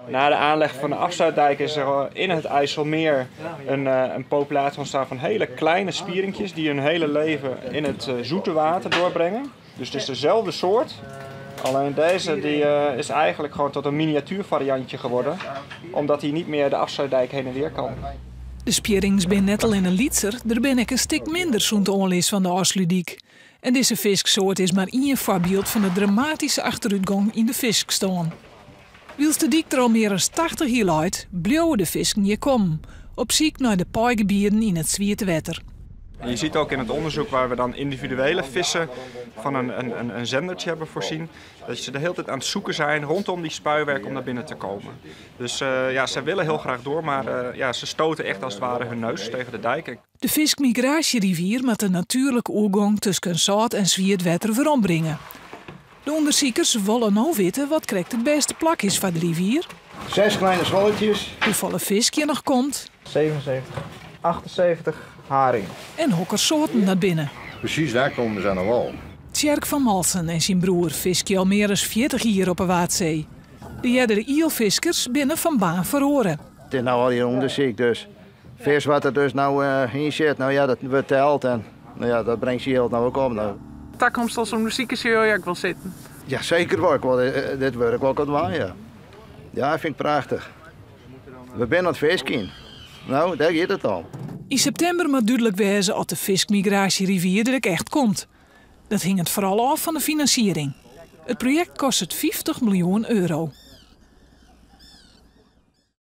Na de aanleg van de afsluitdijk is er in het IJsselmeer een populatie ontstaan van hele kleine spieringjes die hun hele leven in het zoete water doorbrengen. Dus het is dezelfde soort, alleen deze die is eigenlijk gewoon tot een miniatuurvariantje geworden, omdat hij niet meer de afsluitdijk heen en weer kan. De spierings binne net allinne lytser, der binne ek in stik minder sûnt de oanlis fan de Ofslútdyk. En dizze fisksoart is mar ien foarbyld fan de dramatyske achterútgong yn de fiskstân. Wylst de dyk der al mear as 80 jier leit, bliuwe de fisken hjir kommen, op syk nei de paaigebieten yn it swiete wetter. En je ziet ook in het onderzoek waar we dan individuele vissen van een zendertje hebben voorzien, dat ze de hele tijd aan het zoeken zijn rondom die spuiwerk om naar binnen te komen. Dus ja, ze willen heel graag door, maar ja, ze stoten echt als het ware hun neus tegen de dijk. De fiskmigraasjerivier moat de natuerlike oergong tusken sâlt en swiet wetter werombringe. De ûndersikers wolle no witte wat krekt it bêste plak is foar de rivier. Zes kleine swolletjes. Hoefolle fisk hjir noch komt. 77, 78 haring. En hokker soarten dat binne. Precies, daar komen ze aan de wal. Tjerk van Malsen en syn broer fiskje al mear as 40 jier op 'e Waadsee. De eardere ielfiskers binne fan baan feroare. It is no al hjir ûndersyk, dus fisk wat der dus no yn sit, no ja, dat wurdt teld en no ja, dat bringt se jild no ek op. No. Takomst as ûndersiker sjogge jo ek wol sitten? Ja, seker wol. Ik wol dit wurk wol ik dwaan, ja. Ja, fyn ik prachtich. We binne oan it fiskjen. No, dêr giet it om. Yn septimber moat dúdlik wêze oft de fiskmigraasjerivier der ek echt komt. Dat hinget foaral ôf fan de finansiering. It projekt kostet 50 miljoen euro.